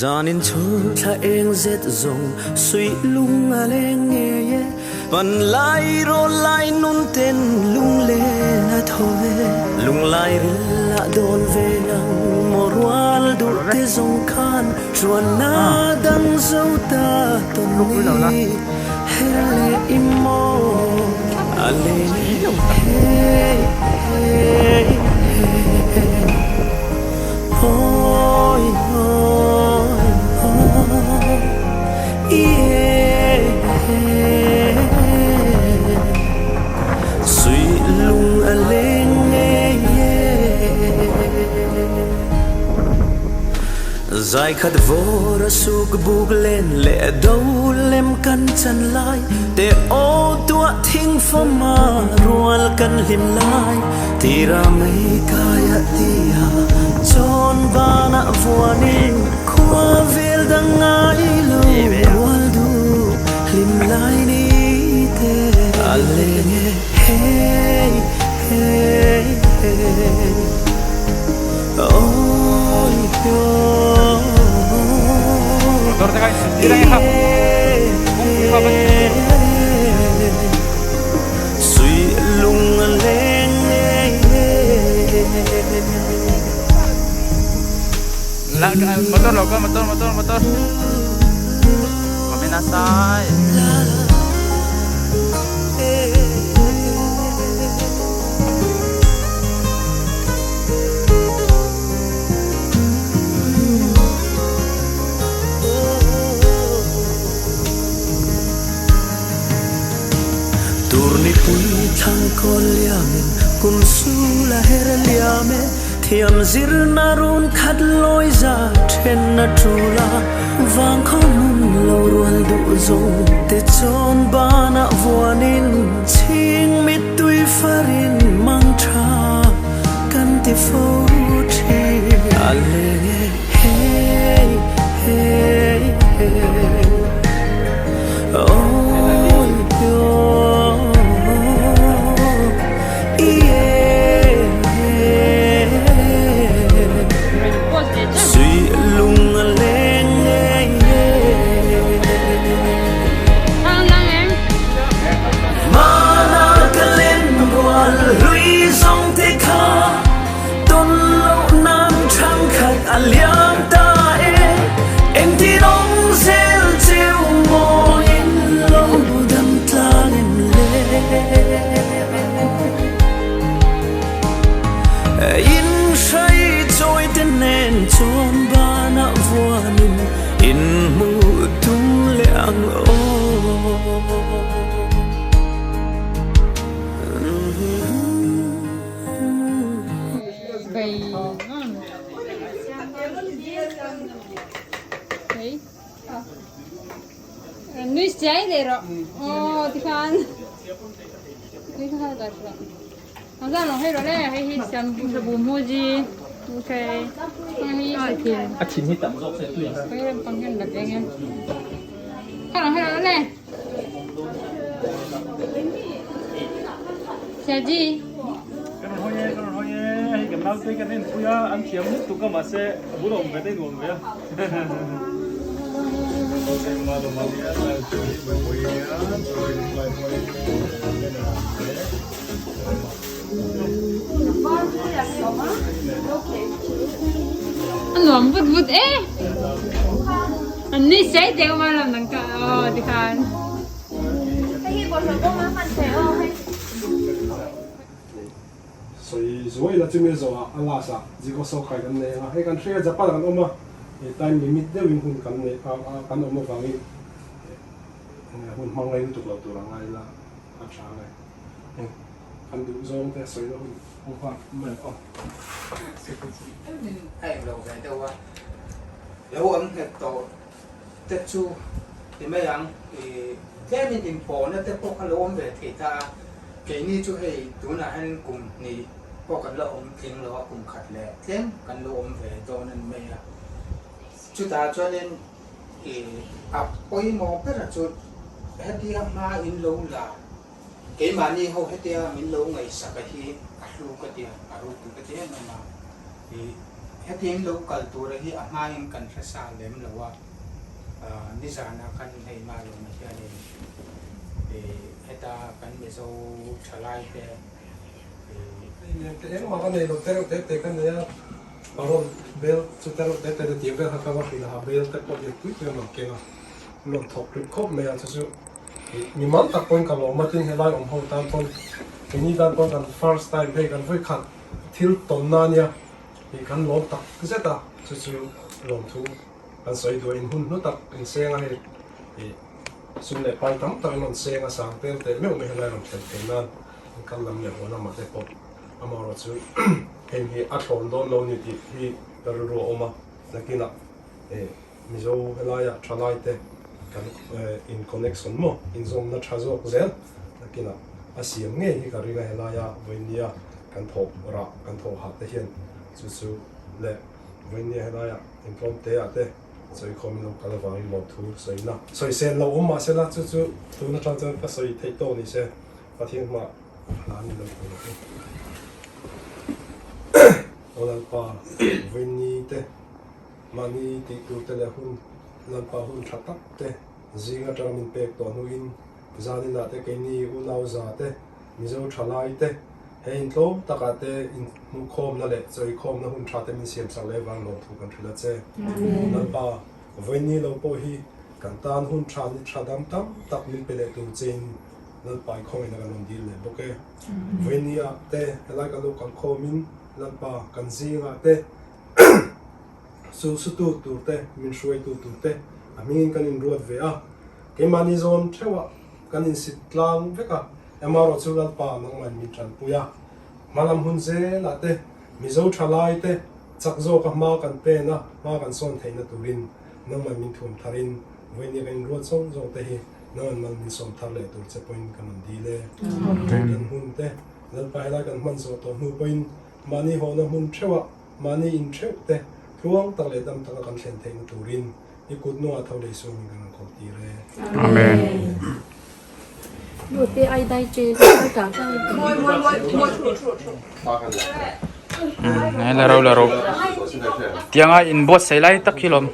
Zanin chhun thla eng zet zawng suih lung a leng ngei e, Pan lai rawl lai nun ten lunglen a tho e, Lunglai ril a dawn ve nang maw rual duh te zawng khan Chuanna dang zo ta tawn ni her leh i maw a leng hey hey hey Awi awi awi yeah Suih lung a leng ngei e. Zai khat vawr a suk buk len leh do lem kan chan lai te aw tuah thing fawm a rual kan hlim lai tira mei kai a tia chawn vanah vuanin khua vel dang ngai lo rual duh hlim lai ni te a leng e hey hey hey. Motor lo kal motor motor motor. Gomenasai. Turnipui thlang kawl liamin kum sul a her liam e, Thiam zirna run khat lawi za then a tul a, Vang khaw hmun lo rual duh zawng te chawn banah vuanin Chhing mittui farin mang tha kan ti fo thin. A leng e hey hey hey Awi aw yeah Suih lung a leng ngei e. Mana ka len rual hlui zawng te kha tawn loh nan thangkhat a liam ta e, Engtin awm zel cheu maw in lo dam tlang em le? In hrai chawi te nen chuan banah vuanin in hmu tum leh ang aw. Nui chiai leh rawh aw tikhan nui kha dah rawh ang zan lo hei rawh le hei hi siam bu mu ji okay hei hi thin A thin hi tam zawk se tui ang. Hei rem pang hian lat eng em kha lo hei rawh le Sia ji Ka rawn hawi e, ka rawn hawi e, hei kan naute kan en pui a, an thiam lutuk a mahse a bul a awm ve te nuam ve a. A nuam vut vut e an nui sei deuh mai lo nang ka aw tikhan. Sawi zuai la chumi zawhah a last ah Zico Sokai kan nei ang a, hei kan hria Japan ah kan awm a, time limit deuhin hun kan nei a kan awm avangin hun hmang rei lutuk lo tur a ngai la a tha ngai. an duh zawng te sawina hun awm nghal mai ang aw. A englo ve deuh a, lo awm nghet tawh te chu ti mai ang, i tlemin inpawhna te pawh kha lo awm ve thei ta a, keini chu hei tunah hian kum hnih pawh kan la awm tling lo a, kum khat leh tlem kan lo awm ve dawn a ni mai a, chutah chuanin i a pawimawh bera chu hetia hma in lo la. Keimahni ho hetia min lo ngaihsak a hi a hlu ka ti a, a ropui ka ti em em a. Ih, hetia in lo kal tura hi a hmain kan hre sa lem lo a, nizanah khan hei Malawma hianin ih heta kan Mizo thalai te ih. Hei nen te engmah ka nei lo te reuh te te ka nei a, parawn bel chu te reuh te te te tih vel kha ka va hrilh a, bel te pawh lian pui pui an rawn keng a, an rawn thawk rip khawp mai a, chu chu. Mi mal tak pawhin ka lawm a, tin helai awm ho tan pawn keini tan pawn kan first time hei kan vawi khat thil tawnna ania tih kan lawm tak zet a, chu chu lawmthu kan sawi duh a, in hun hnu tak in seng a hei ih sum leh pai tam tak in rawn seng a, sang tel teh meuh mai helai rawn thlen thei nan in kal lam leh haw lamah te pawh amaherawhchu heng hi a thlawn dawn lo ni tih hi ka rilru a awm a, nakinah ih. Mizo helaia thalaite kan in connection maw inzawmna tha zawk zel nakinah a siam ngei hi ka ring a, helaia vawinia kan thawh rah kan thawh hah te hian chu chu leh vawinia helaia intlawm te ah te sawikhawm in lo kal avangin lawmthu sawina sawisel lo awm mahse la chu chu tun atang chuan ka sawi theih tawk ni se Pathian hmah hlan in lo kal ang u. Aw Lalpa vawiini te. Mahni tih tur te leh hun Lalpa hun tha tak te zing atanga min pek tawh hnuin zaninah te keini unau za te Mizo thalai te he intlawm takah te inhmuhkhawmna leh chawikhawmna hun tha te min siam sak leh vang lawmthu kan hrilh a che. Lalpa vawiini lo pawh hi kan tan hun tha ni tha dam tam tak min pe leh tur chein Lalpa i khawngin a kan rawn dil leh bawk e. Vawiini ah te helai kan lo kalkhawmin Lalpa kan zingah te Chu sutu tur te, min hruaitu tur te a hmingin kan inruat ve a, keimahni zawn theuhah kan insit tlang vek a, amaherawh chu Lalpa nangmahin min tanpui a, hmalam hun zelah te, Mizo thalai te chak zawka hma kan pen a, hma kan sawn theihna turin nangmahin min thuam tharin vawinia kan inruat zawng zawng te hi nangmahin mal min sawm thar leh tur che pawhin kan rawn dil e. Kan hun te Lalpa helai kan hman zawh tawh hnu pawhin Mahni hawhna hmun theuhah mahni in theuh te tluang tak leh dam taka kan thlen theihna turin i kut nungah tho lei suangin kan rawn kawm tir e. Amen. La ro la ro tianga in buatsaih lai tak hi lawm.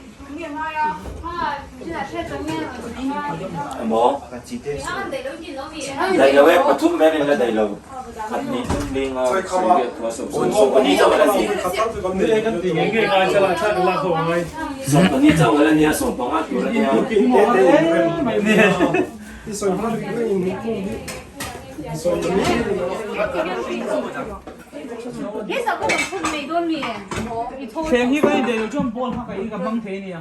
Thleng hi kan indeih loh chuan ball kha ka in ka hmang thei a nia.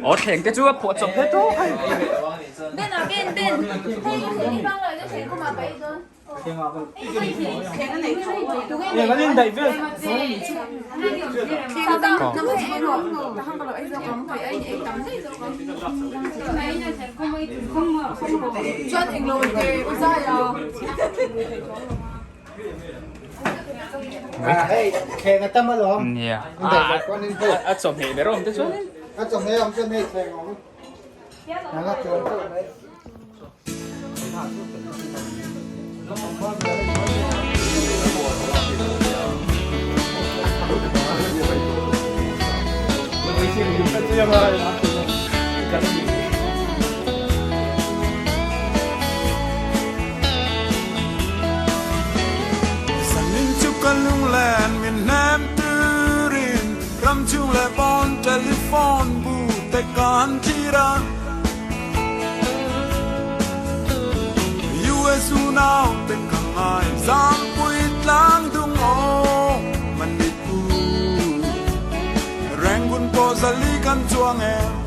Aw thleng te chu a phuah chawp hle tawh hei. Nia a chawhmeh ber awm te chuan Zanin chu ka lunglen min hnem turin ram chhung leh pawn telephone bu te kan thlir a. unau te ka ngai Zampui tlang dung aw Manipur Rangoon pawh zali kan chuang e.